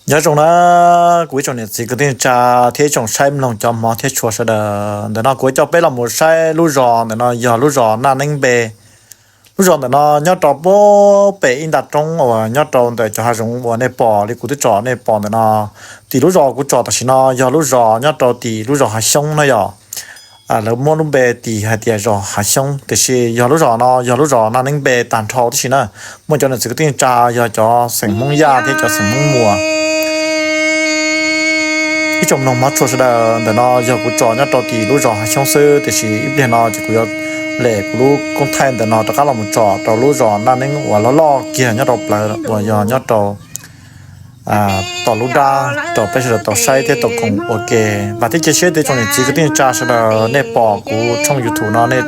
Nyob zoo na, kuv ib tsoom niam txiv kwv tij neej tsa thiab ib tsoom saib mloog cov hmov thiab tshua sawv daws. Ntawm no kuv coj peb los mus saib lub zos ntawm no yog lub zos Naj Neeb Npe. Lub zos ntawm no nyob rau puag pem ib nta roob uas nyob rau ntawm cov hav zoov uas nej pom li kuv twb tsom nej pom ntawm no. Tim lub zos kuv tsom tam sim no yog lub zos nyob rau tim lub zos Hav Xyoob na yom. Lawv muab lub npe tis hais tias zos Hav Xyoob, tiam sis yog lub zos no yog lub zos Naj Neeb Npe tag nrho tib si na. Muaj cov niam txiv kwv tij neej tsa yog cov xeem Hmoob Yaj thiab cov xeem Hmoob Muas. Ib tsoom mloog hmov tshua sawv daws, ntawm no yog kuv tsom nyob rau tim lub zos Hav Xyoob xwb, tiam sis ib pliag no ces kuv yuav lem kuv lub koob thaij ntawm no rov qab los mus tsom rau lub zos Naj Neeb uas loj loj kiag nyob rau plawv uas yog nyob rau tom lub dab rau peb sawv daws tau saib thiab tau koom ua ke. Vam thiab cia siab tias tsoom niam txiv kwv tij neej tsa sawv daws nej pom kuv tshooj YouTube no nej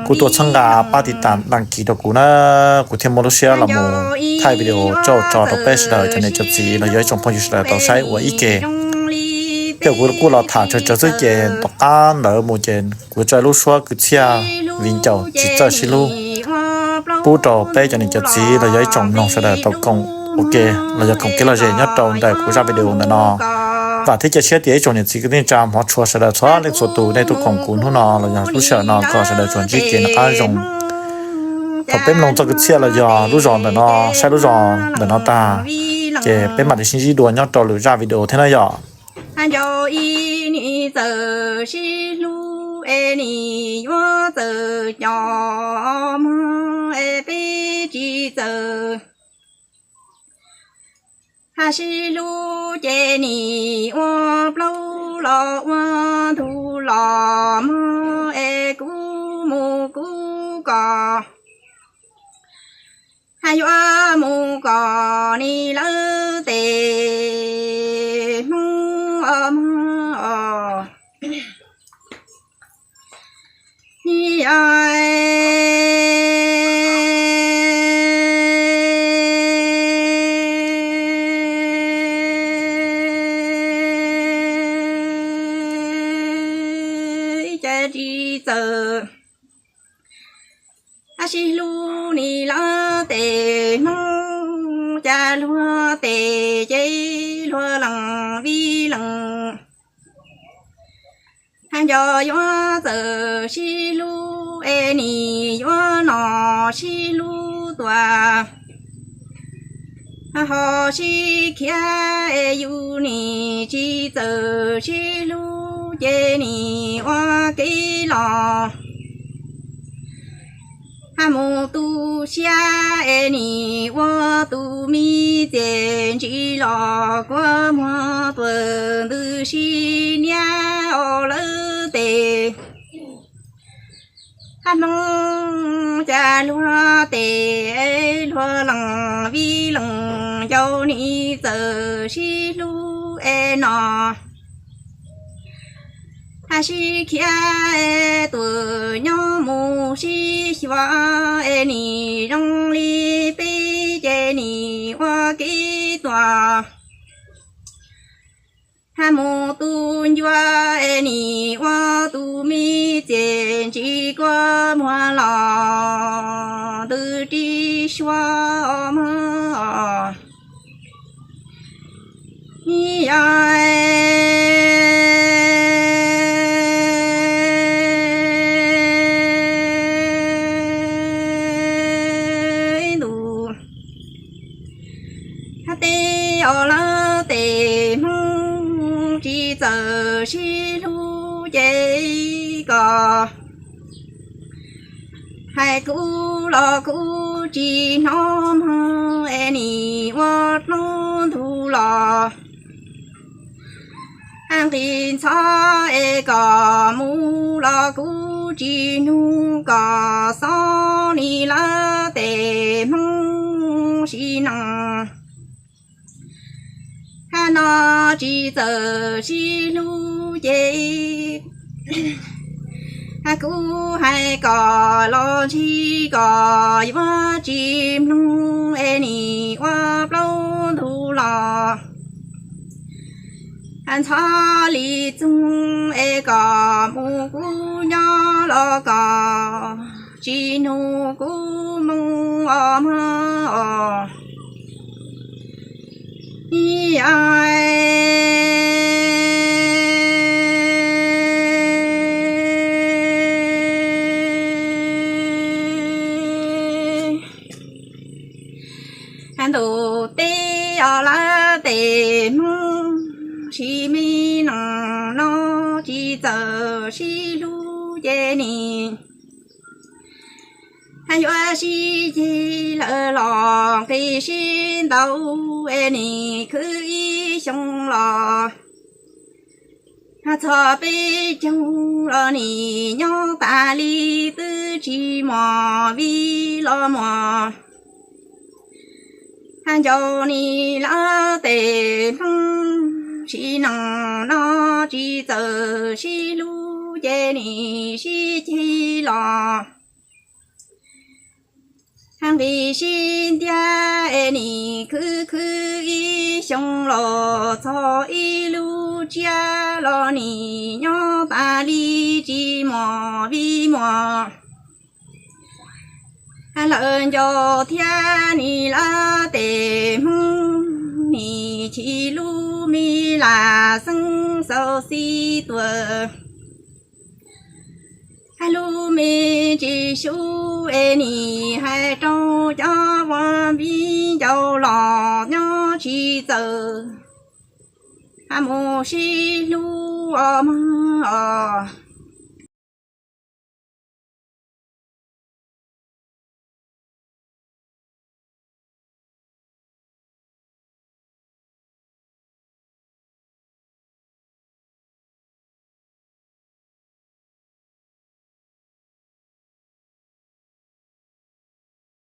kuj tuaj txhawb nqa pab tiv tam dag kis rau kuv na, kuv thiaj muaj lub siab los mus thaij video tso tso rau peb sawv daws cov niam cov txiv los yog ib tsoom phooj ywg sawv daws tau saib ua ib ke. Tej kuv kuj los tham tsawg tsawg xwb ces tom qab ntawd mus ces kuv tso lub suab kwv txhiaj viv ncaus tsis txawj sib hlub pub rau peb cov niam cov txiv los yog ib tsoom mloog sawv daws tau koom ua ke los yog koom kev lom zem nyob rau ntawm kuv zaj video ntawm no. Vam thiab cia siab tias ib tsoom niam txiv kwv tij neej tsa hmov tshua sawv daws txhua leej txhua tus nej tuaj koom kuv hnub no los yog lub sij hawm no kom sawv daws tsuas ntsib kev noj qab zoo. Thaum peb mloog txoj kwv txhiaj los yog lub zos ntawm no, saib lub zos ntawm no tag, ces peb mam li sib ntsib dua nyob rau lwm zaj video thiab na yom. Nco ib nim txawm sib hlub es nim yuav txawm cov mog es peb tsis txawm sib hlub ces nim ua plaub los ua ntug los mog es kuv mus kuv kom yuav mus kom nim lawv tes Hmoob os mog os. Ib cas tsis txawm sib hlub nim lawv tes Hmoob, cas luag tes ces luag lees vij lees. Nco yuav txawm sib hlub es nim yuav nom sib hlub tuaj, ho sib khiav es yus nim tsis txawm sib hlub ces nim ua kev los mus tu siab es nim ua tus me txiaj ntsim los kua muag tuam ntws sib niab os lawv tes. Hmoob, cas luag tes luag lees vij lees, nco nim txawm sib hlub es nom sib khiav es tuam nyob mus sib xyuas es nim zoo li peb ces nim ua kev tuaj mus tu ncua es nim ua tus me txiaj ntsim kua muag los ntws ris suab os mog. Yog ntuj, hab teb os lawv tes Hmoob, tsis txawm sib hlub ces kom hais kuv los kuv tsis hnov mog es nim ua plaub ntug los nqis ntxhov es kom mus los kuv tsis nug, kom xob nim lawv tes Hmoob sib nees. Hab no tsis txawm sib hlub ces kuv hais kom los ntsib kom yuav tsis mloog es nim ua plaub ntug los ntxhov li txoog es kom mus kuv nyob los kom tsis nug kuv moo os mog os. Yog ntuj teb os lawv tej Hmoob, sib me noog no tsis txawj sib hlub ces nim yuav sib ceg lawm los nqi sib ntaus es nim khwv ib xyoo los txog peb caug los nim nyob tas li twb tsis mos vij los mos. Ncaus nim lawv tej Hmoob, sib noog no tsis txawj sib hlub ces nim sib ceg los nqi sib ntiag es nim khwv khwv ib xyoo los txog ib lub tsiab los nim nyob tas li tsis mos vij mos. Lawv nco thiab nim lawv tej Hmoob, nim chim lub me lam xeeb xauv xib tuam, lub me tsis xyuv es nim hais rau cov vaj viv ncaus los nyob tsis txawj mus sib hlub os mog os.